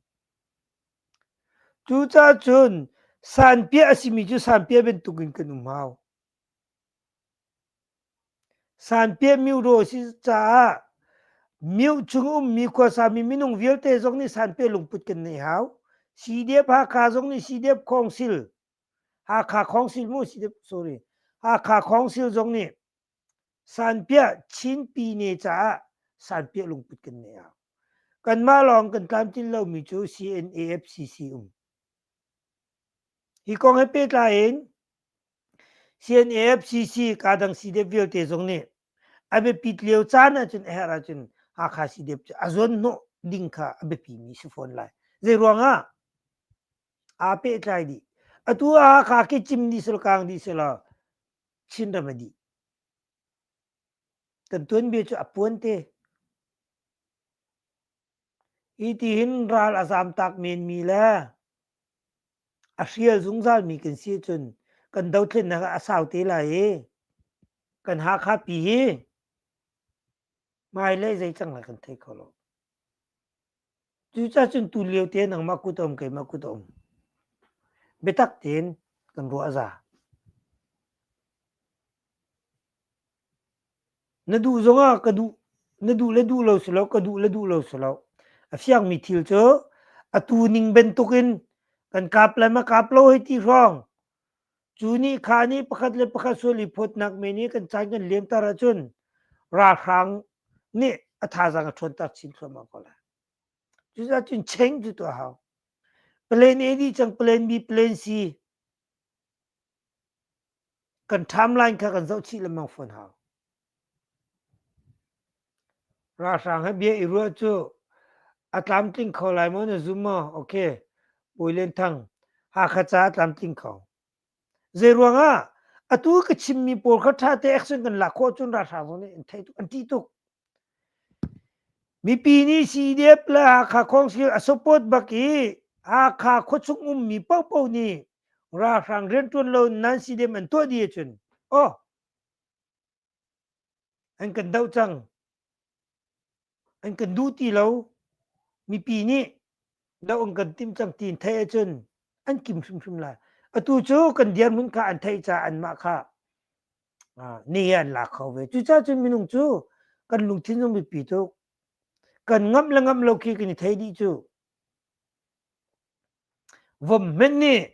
Cucaah cun sanpiah a simi cu sanpiah bantukin kan um hau. Sanpiah mioraw a si caah mioh chung ummi khuasami minung vialte zong nih sanpiah lungput kan neih hau. CDF Hakha zong nih CDF Council, Hakha Council mu CDF sorry, Hakha Council zong nih sanpiah Chin Pyine caah sanpiah lungput kan neih hau. Kanmah lawng kan tlamtlin lomi cu CNAFCC um. Hi kong he pehtlai in CNAFCC kadang CDF vialte zong nih a biapit lio caan ahcun a herh ahcun Hakha CDF cu a zuanhnawh ding kha a biapimi si fawn lai. Zei ruangah? Aa pehtlai dih. Atu ah Hakha khi cim dih selaw kang dih selaw Chinram a dih. Kan tuanbia cu a puan te. Hi tihin ral a zamtak menmi le a hrial zungzalmi kan si cun kan dothlennak ah a sau te lai i kan Hakha pi hi hmailei zei cang lai kan thei kho lo. Cucaah cun tu lio te nangmah kut a um keimah kut a um. Biatak tein kan ruah a za. Na duh zongah ka duh, na duh le duh lo si lo, ka duh le duh lo si lo. A fiangmi thil cu Atu ning bantukin kan kap lai ma kap lo hei ti hrawng. Cu nih kha nih pakhat le pakhat sual i phawtnak men i kan caan kan liamter ahcun ralhrang nih a thazaang a ṭhawnter chin thluahmah ko lai. Cucaah cun change cu tuah hau. Plan A dih cang, plan B, plan C. Kan timeline kha kan zoh chih lengmang fawn hau. Ralhrang he bia i ruah cu a tlamtling kho lai maw na zum maw? Okay. Bawi Lian Thang, Hakha ca a tlamtling kho. Zeiruang ah atu ka chimmi pawl kha ṭha te action kan lak khawh cun ralhrang zong nih an theih tuk, an ṭih tuk. Mipi nih CDF le Hakha Council a support bak i Hakha khuachung ummi paohpaoh nih ralhrang rianṭuan lo nan CDM an tuah dih ahcun oh an kan doh cang. An kan duh ti lo. Mipi nih doh an kan timh cang ti in theih ahcun an kim hrimhrim lai. Atu cu kan dirhmun kha an theih caah anmah kha ni an lak kho ve. Cucaah cun minung cu kan lungthin zong biapi tuk. Kan ngamh le ngamh lo khi kan i thei dih cu. Vom hmenh nih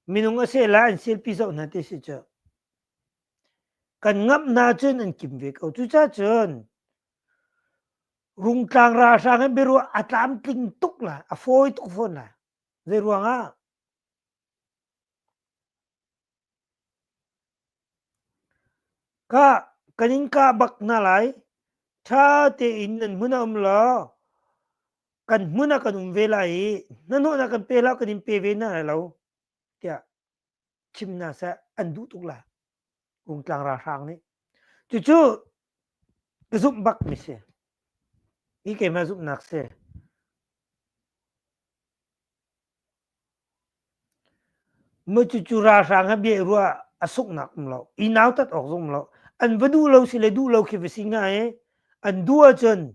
minung a seh lai an selpi zoh hna ti si cu. Kan ngamh hna cun an kim ve ko. Cucaah cun Rungtlang ralhrang in biaruah a tlamtling tuk lai, a fawi tuk fawn lai. Zei ruangah? Ka kan in kah bak hna lai. Ṭha tein nan hmun ah um law kan hmun ah kan um ve lai i hnahnawhnak kan pe hlah kan in pe ve hna lai lo tiah chim hna seh an duh tuk lai. Rungtlang ralhrang nih. Cucu ka zumh bak mi si. Hi keimah zumhnak si. Cucu ralhrang he bia i ruah a sunghnak um lo. I nautat awk zong um lo. An va duh lo si le duh lo khi va si hnga i an duh ahcun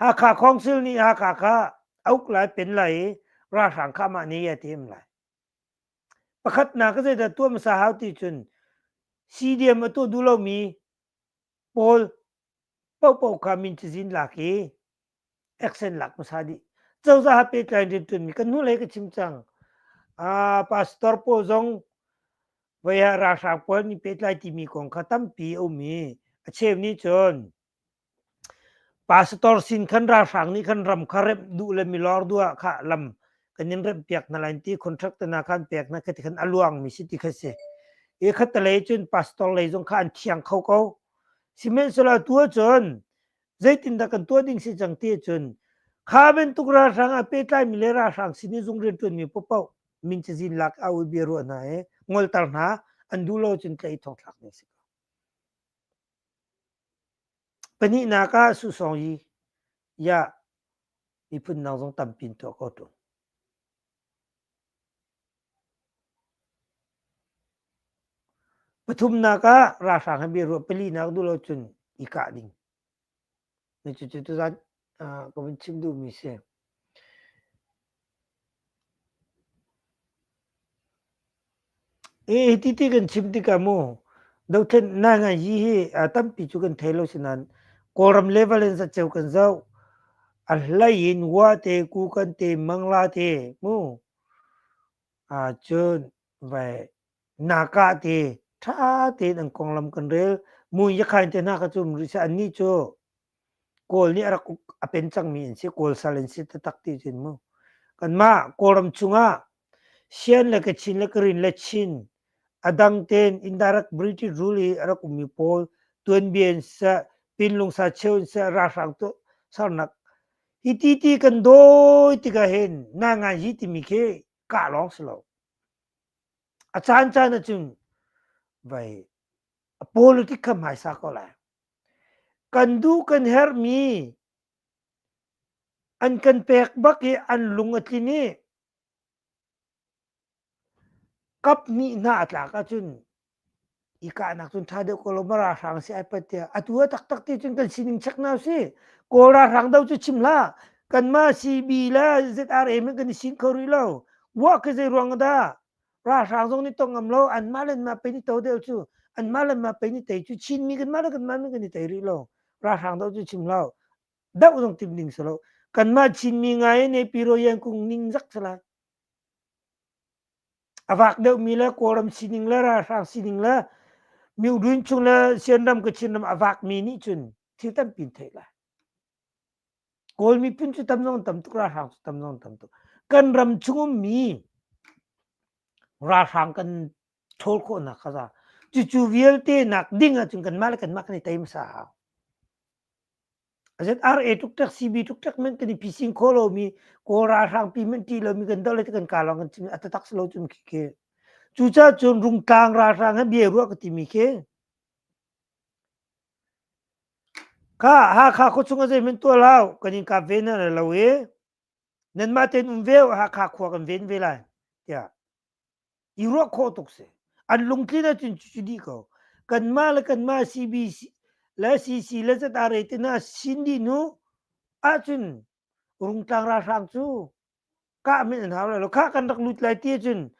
Hakha Council nih Hakha kha a uk lai pen lai i ralhrang kha amah nih a ti em lai. Pakhatnak ka zeidah tuah hmasa hau ti cun CDM a tuah duh lomi pawl paohpaoh kha min cazin lak i action lak hmasa dih. Cozah he pehtlai in rianṭuanmi kan hnulei ka chim cang. Pastor pawl zong voi ah ralhrang pawl nih pehtlai timi kong kha tampi a um i a cheu nih cun Pastor sin khan ralhrang nih khan ram kha remh duh le milawr duh ah kha lam kan in remh piak hna lai ti contract na khan pek hna khi khan a luang mi si ti kha si. I khatalei cun pastor lei zong kha an thiang kho ko. Sihmanhsehlaw tu ahcun zeitindah kan tuah ding si cang ti ahcun kha bantuk ralhrang ah pehtlaimi le ralhrang sin i zung rianṭuanmi paohpaoh min cazin lak au i bia ruah hna i ngolter hna an duh lo cun tlaih i thongthlak ding si ko. Pahnihnak ah Susawng yi ya miphun dang zong tampi in tuah ko ṭung. Pathumnak ah ralhrang he biaruah palinak duh lo cun i kah ding. Cucu tuzan ka vun chim duhmi si. Hi ti kan chim tikah mu dothlen naingai hi hi tampi cu kan thei lo sinain Kawlram level in zatceo kan zoh. A hlei in Wa te, Kukan te, Mangla te mu cun vai Naka te ṭha tein an konglam kan rel. Mu Yakhain te hna kha cu um rih seh annih cu Kawl nih a rak a pen cangmi an si. Kawl sal an si taktak ti cun mu. Kanmah Kawlram chungah Sian le Kachin le Karen le Chin a dang tein indirect British rule i a rak ummi pawl tuanbia in siseh, pinlungsa cheu in siseh, ralhrang tuahsernak hi ti ti kan dawi tikah hin nangan hi timi khi kah lawng si lo. A caan caan ahcun vai a politic kha hmaisa ko lai. Kan duh kan herhmi An kan pek bak i an lung a tlin i kap hnih hna a tlak ahcun i kahnak cun ṭha deuh ko lo ma ralhrang si ai pat tiah atu a taktak ti cun kan sining check hna usih. Kawl ralhrang do cu chim hlah. Kanmah CB le ZRA men kan i sin kho rih lo. Wah ka zei ruang dah ralhrang zong nih tong ngam lo anmah le anmah pei nih to deuh cu anmah le anmah pei nih tei cu Chinmi kanmah le kanmah men kan i tei rih lo. Ralhrang do cu chim hlah. Doh zong tim ding si lo. Kanmah Chinmi ngai in Piro Yankung ning zak si lai. A vak deuhmi le Kawlram sining le ralhrang sining le Myudun chung le Sianram Kachin ram a vakmi nih cun thil tampi in theih lai. Kawl miphun cu tam zong tam tuk, ralhrang cu tam zong tam tuk. Kan ram chung ummi ralhrang kan ṭhawl khawhnak kha za. Cucu vialte nak ding ahcun kanmah le kanmah kan i tei hmasa hau. ZRA tuk CB tuk men kan i phising kho lomi Kawl ralhrang pi men ṭih lomi kan doh le kan ka lawng kan chim a tatak si lo cun khi khi. Cucaah cun Rungtlang ralhrang he bia ruah ka timi khi Kha Hakha khuachung ah zeihmanh tuah hlah u, kan in kap ve hna lai lo i nanmah tein um ve u, Hakha khua kan ven ve lai tiah i ruah khawh tuk si. An lungtlin ahcun cucu dih ko. Kanmah le kanmah CBC le CC le ZRA te hna sin dih hnu ahcun Rungtlang ralhrang cu kah men an hau lai lo. Khah kan rak lut lai ti ahcun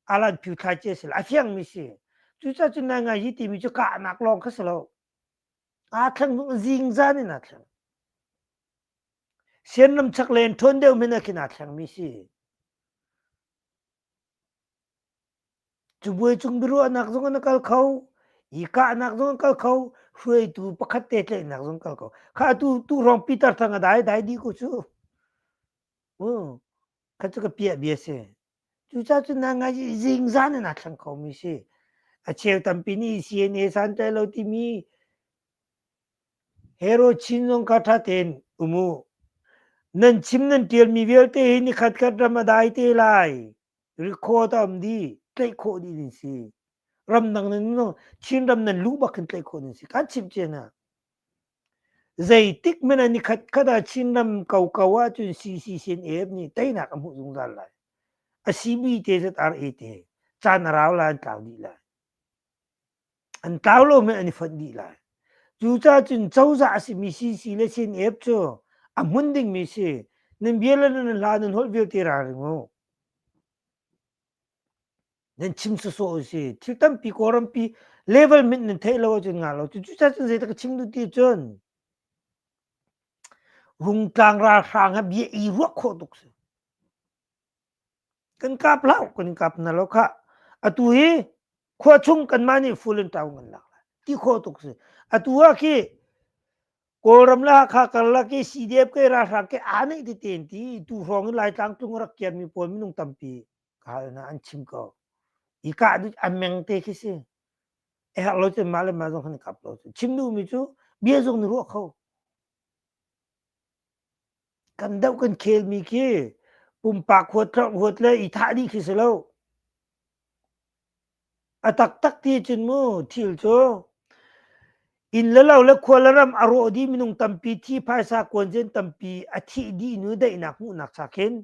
alan phiu thlai cia si lai. A fiangmi si. Cucaah cun nai ngai hi timi cu kahnak lawng kha si lo. Aa thleng zingzan in aa thleng. Sianram chaklei in ṭhawn deuh hmanh ah khin aa thlengmi si. Cubuai cung biaruahnak zong an kal kho, i kahnak zong an kal kho, hruaitu pakhat te tlaihnak zong kal kho. Kha tu tu hrawng Peter Thang a dai dai dih ko cu. Kha cu ka piah bia si. Cucaah cun na ngai zingzan in aa thleng khomi si. A cheu tampi nih CNA santlai lo timi Hero Chin zong kha ṭha tein um u. Nan chim nan ṭialmi vialte hi nikhat khat ram a dai te lai. Record a um dih, tlaih khawh dih ding si. Ramdang nan Chinram nan luh bak khin tlaih khawh ding si. Kan chimh cia hna. Zeitik hmanh ah nikhat khat ah Chinram koko ahcun CCCNAF nih teinak a hmuh zungzal lai. A CB te ZRA te caan a rau lai an tlau dih lai. An tlau lo men an i fonh dih lai. Cucaah cun cozah a simi CC le CNF cu a hmun dingmi si. Nan bia le nan hla nan holh vialte ralring u. Nan chim sawsawh u si. Thil tampi Kawlrampi level min nan theih lo ahcun ngah lo. Cucaah cun zeidah ka chim duh ti cun Rungtlang ralhrang he bia i ruah khawh tuk si. Kan kap hlah kan kap hna lo khah. Atu hi khua chung kanmah nih full in town kan lak lai. Ti khawh tuk si. Atu ah khi Kawlram le Hakha karlak i CDF ke ralhrang ke aa neih tete in ti tu hrawng in Laitlang tlung a rak kiarmi pawl minung tampi ka hal hna an chim ko. I kah dih a meng te khi si. A herh lo cun mah le mah zong khan i kap lo. Chim duhmi cu bia zong na ruah kho. Kan doh kan khelmi khi pumpak huat huat le i thah dih khi si lo. A taktak ti cun mu thil cu inn le lo le khua le ram a rawh dih minung tampi thi phaisa kuanzen tampi a thih dih nu daihnak hmuhnak cha khin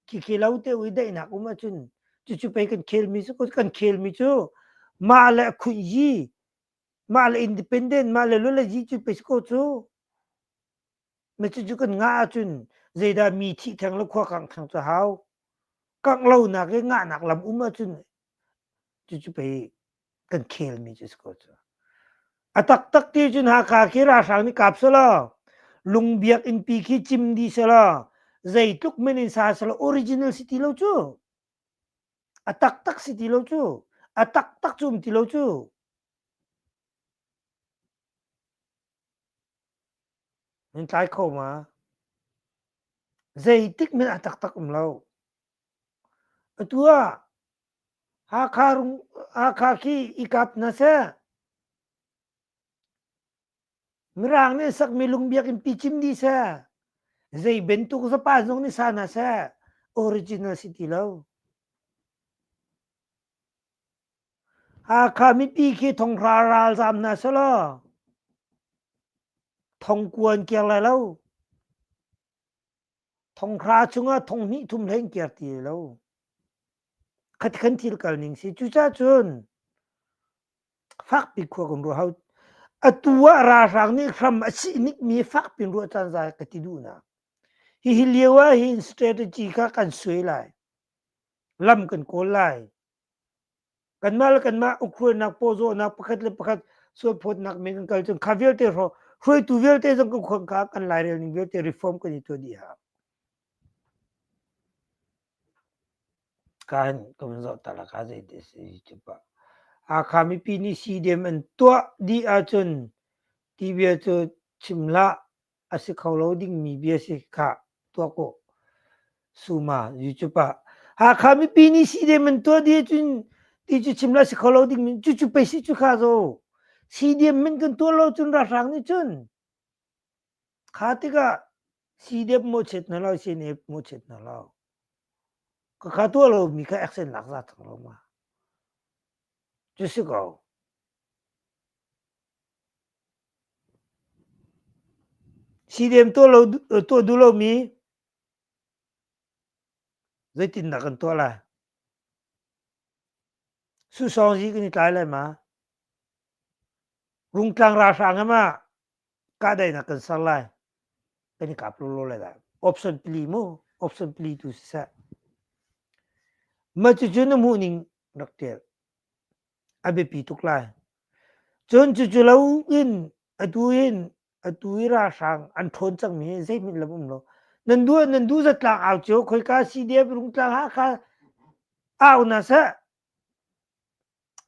khikhi lo te ui daihnak um ahcun cucu pei kan khelmi cu kan khelmi cu mah le khuih yi mah le independent mah le lule yi cu pei si ko cu Na cucu kan ngah ahcun zeidah mi thih theng le khua kangh theng cu hau. Kangh lonak i ngahnak lam um ahcun cucu pei kan khelmi cu si ko cu. A taktak ti cun Hakha khi ralhrang nih kap selaw, lungbiak innpi khi cim dih selaw, zeitluk men in sa selaw original si ti lo cu. A taktak si ti lo cu. A taktak cu um ti lo cu. Nan tlai kho ma? Zeitik hmanh a taktak um lo. Atu ah Hakha rung Hakha khi i kap hna seh. Mirang nih sakmi lungbiakinn pi cim dih seh. Zei bantuk zapa zong nih sa hna seh. Original si ti lo. Hakha mipi khi thonghra ralzaam hna selaw thongkua an kir lai lo. Thonghra chungah thonghnih thum hlei an kir ti lo. Khati khan thil kal ning si. Cucaah cun fakpi khua kan ruah hau. Atu ah ralhrang nih hram a sih nikmi fakpi in ruah caan za ka ti duhnak. Hihi lio ah hin strategy kha kan suai lai. Lam kan kawl lai. Kanmah le kanmah ukhruainak, pawzawhnak, pakhat le pakhat sualphawtnak men kan kal cun kha vialte hrawh. Hruaitu vialte zong kan khuang kha kan lairel ning vialte reform kan i tuah dih hau. Kan ka vun zoh ta la ka zei te si YouTube ah. Hakha mipi nih CDM an tuah dih ahcun ti bia cu chim hlah a si kho lo dingmi bia si kha tuah ko. Suma YouTube ah Hakha mipi nih CDM an tuah dih ahcun ti cu chim hlah si kho lo dingmi cucu pei si cu kha zo. CDM min kan tuah lo cun ralhrang nih cun kha tikah CDF mawhchiat hna lo CNF mawhchiat hna lo. Ka kha tuah lo mi kha action lak za cang lo ma. Cu si ko. CDM tuah lo tuah duh lo mi zeitindah kan tuah lai? Susawng zi kan i tlai lai ma? Rungtlang ralhrang ama kahdaihnak kan ser lai. Kan i kap lawlaw lai dah. Option pli mu, option pli tu siseh. Mah cucu na hmuh ning rak tial. A biapi tuk lai. Cun cucu lo in atu in atu i ralhrang an ṭhawn cangmi hi zeihmanh lam um lo. Nan duh nan duh zatlang au cio khoika CDF Rungtlang Hakha au na seh.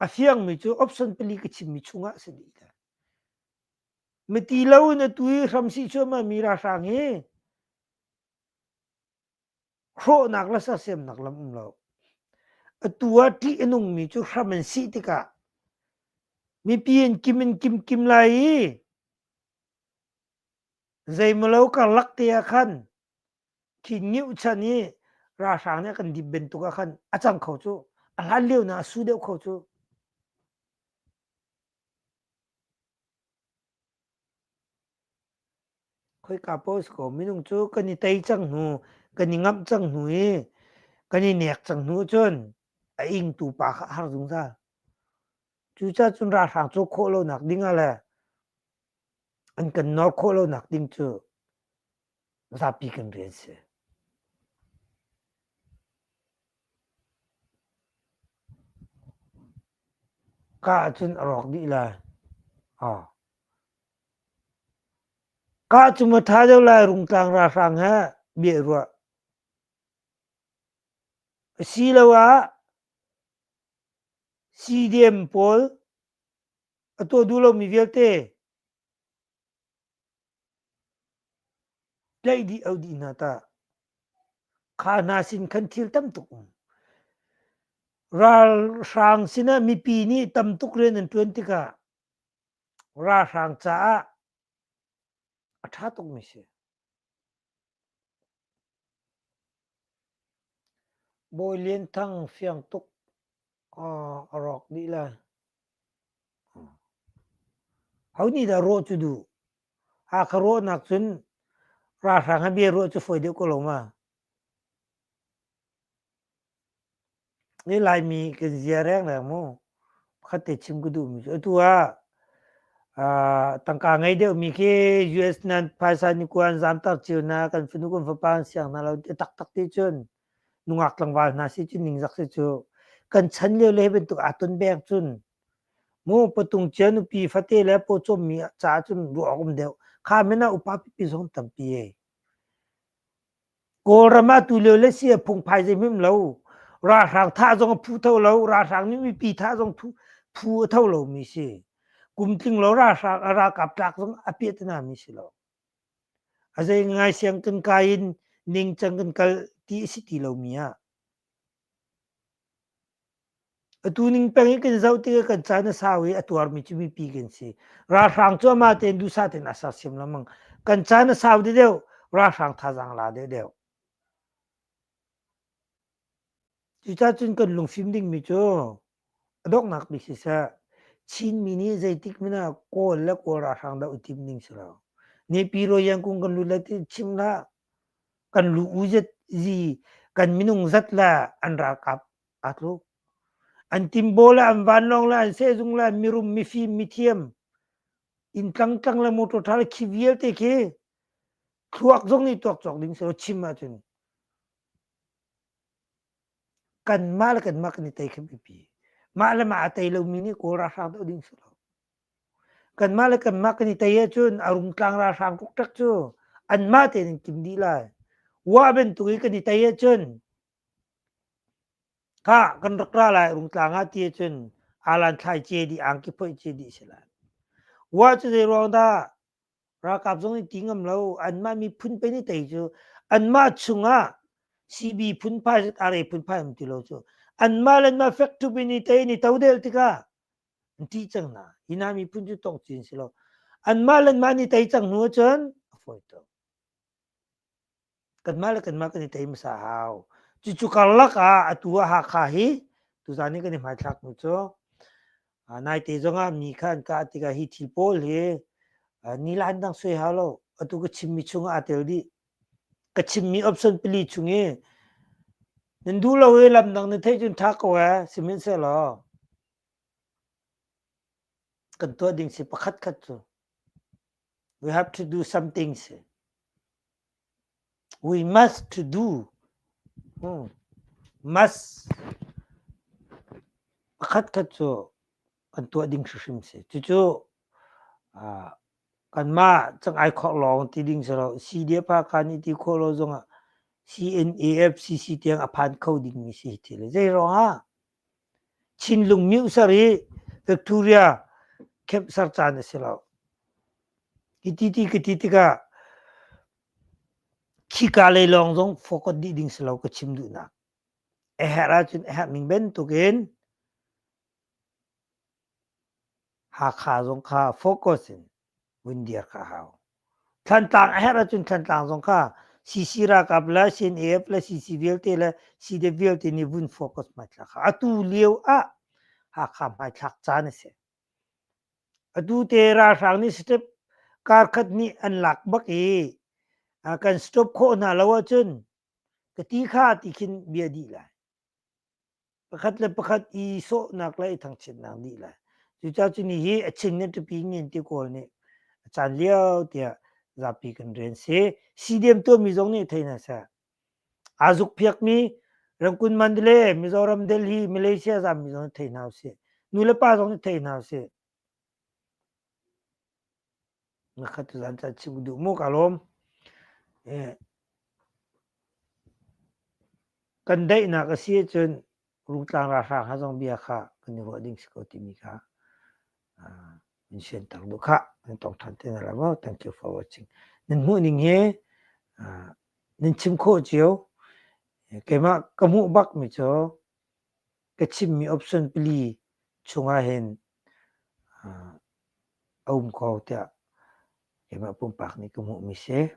A fiangmi cu option pali ka chimmi chungah si dih lai. Miti lo in atu i hramsih cuahmah mi ralhrang hi hrawhnak le sersiamnak lam um lo. Atu ah ṭih a nungmi cu hram an sih tikah mipi an kim in kim kim lai i zeimalo karlak te ah khan khi ngiuh chan i ralhrang nih a kan dip bantuk ah khan a cang kho cu a hlan lio na a su deuh kho cu. Khoika paoh si ko minung cu kan i tei cang hnu kan i ngamh cang hnu i kan i nek cang hnu cun a ingtu pa kha a har zungzal. Cucaah cun ralhrang cawk khawh lonak ding ah le an kan nawr khawh lonak ding cu zapi kan rian si. Ka ahcun a rawk dih lai. Ah. Ka cu ma ṭha deuh lai Rungtlang ralhrang he bia ruah. Asiloah CDM pawl a tuah duh lomi vialte Tlaih dih au dih hna tah. Kha hna sin khan thil tam tuk um. Ralhrang sinah mipi nih tam tuk rian an ṭuan tikah ralhrang caah a ṭha tukmi si. Bawi Lian Thang fiang tuk a rawk dih lai. Ho nih dah rawh cu duh? Hakha rawhnak cun ralhrang he bia ruah cu fawi deuh ko lo ma? Ni Laimi kan zia rengreng mu. Pakhat te chim ka duhmi cu atu ah tangka ngei deuhmi khi US nan phaisa ni kuan zamter cio na kan fanu kan fapa an siang hna lo taktak ti cun nungak tlangval hna si cu ningzak si cu kan chan lio le hi bantuk aa ton beng cun mu patung cia nupi fate le pawcawmmi caah cun ruah awk um deuh kha men ah upa pipi zong tampi ei Kawlram ah tu lio le si a phungphai zei hmim lo ralhrang thah zong a phu tho lo ralhrang nih mipi thah zong phu a tho lo mi si kum tling lo ralhrang a ralkap tlak zong a piahtana mi si lo A zei ngai siang kan kai in ningcang kan kal ti a si ti lomi ah atu ning peng in kan zoh tikah kan caan a sau i a tuarmi cu mipi kan si. Ralhrang cu amah tein duhsah tein a sersiam lengmang. Kan caan a sau deuhdeuh, ralhrang thazaang la deuhdeuh. Cucaah cun kan lungfim dingmi cu a donghnak bik siseh, Chinmi nih zeitik hmanh ah Kawl le Kawl ralhrang doh i tim ding si lo. Nipi Royangkung kan lut lai ti chim hlah. Kan lu u zat zi kan minung zat le an ralkap aa tluk. An timbaw le an vanlawng le an sehzung le an mirum mifim mithiam inn tlangtlang le motor ṭha le khi vialte khi thluak zong nih tuak cawk ding si lo chim ahcun Kanmah le kanmah kan i tei kha biapi. Mah le mah a tei lomi nih Kawl ralhrang doh ding si lo. Kanmah le kanmah kan i tei ahcun a rungtlang ralhrang kukṭak cu anmah tein an kim dih lai. Wa bantuk i kan i tei ahcun Khah kan rak ra lai Rungtlang ah ti ahcun alan thlai ce dih angki phoih ce dih si lai. Wa cu zei ruang dah ralkap zong nih ti ngam lo anmah miphun pe nih tei cu anmah chungah CB phunphai RA phunphai um ti lo cu anmah le anmah fek ṭhup in i tei in i todel tikah an ṭih cang hna. Hi hna miphun cu tong cin si lo. Anmah le anmah nih tei cang hnu ahcun a fawi tuk. Kanmah le kanmah kan i tei hmasa hau. Cucu karlak ah atu ah Hakha hi tuzan i kan i hmaithlak mi cu naite zongah mi kha an kah tikah hi thil pawl hi nilan dang soi hau lo. Atu ka chimmi chungah aa tel dih. Ka chimmi option pali chung i nan duh lo i lam dang na theih cun ṭha ko ee sihmanhsehlaw kan tuah ding si pakhat khat cu we have to do something si. We must to do. Hmm. Must. Pakhat khat cu kan tuah ding hrimhrim si. Cucu uh, kanmah cang ai khawk lawng ti ding si lo. CDF Hakha nih ti khawh lo zongah CNAF CC tiang a phan kho ding mi si ti le zei ruangah Chinlung mioh ser i Victoria camp ser caan a si lo. Hi ti ti ka ti tikah khika lei lawng zong focus dih ding si lo ka chim duhnak. A herh ahcun a herh ning bantukin Hakha zong kha focus in vun dir kha hau. Thlantlang a herh ahcun Thlantlang zong kha CC ralkap le CNAF le CC vialte le CDF vialte nih vun focus hmaithlak kha. Atu lio ah Hakha hmaithlak caan a si. Atu te ralhrang nih step kar khat nih an lak bak i kan stop khawh hna lo ahcun ka ti kha ti khin bia dih lai. Pakhat le pakhat i sawhnak le i thangchiatnak dih lai. Cucaah cu ni hi a chin nih ṭapi ngen ti kawl nih a caan lio tiah zapi kan rian si. CDM tuahmi zong nih thei hna seh. Aa zukphiakmi Rangoon Mandalay, Mizoram, Delhi, Malaysia zammi zong nih thei hna usih. Nu le pa zong nih thei hna usih. Na khat tu zan ca chim duh mu ka lawm. Eh, kan daihnak a si ahcun Rungtlang ralhrang ha zong bia kha kan i ruah ding si ko timi kha in sianter duh khah. Nan tong ṭhan te hna lai maw? Thank you for watching. Nan hmuh ning hi nan chim khawh cio. Keimah ka hmuh bak mi cu ka chimmi option pali chungah hin a um ko tiah keimah pumpak nih ka hmuhmi si.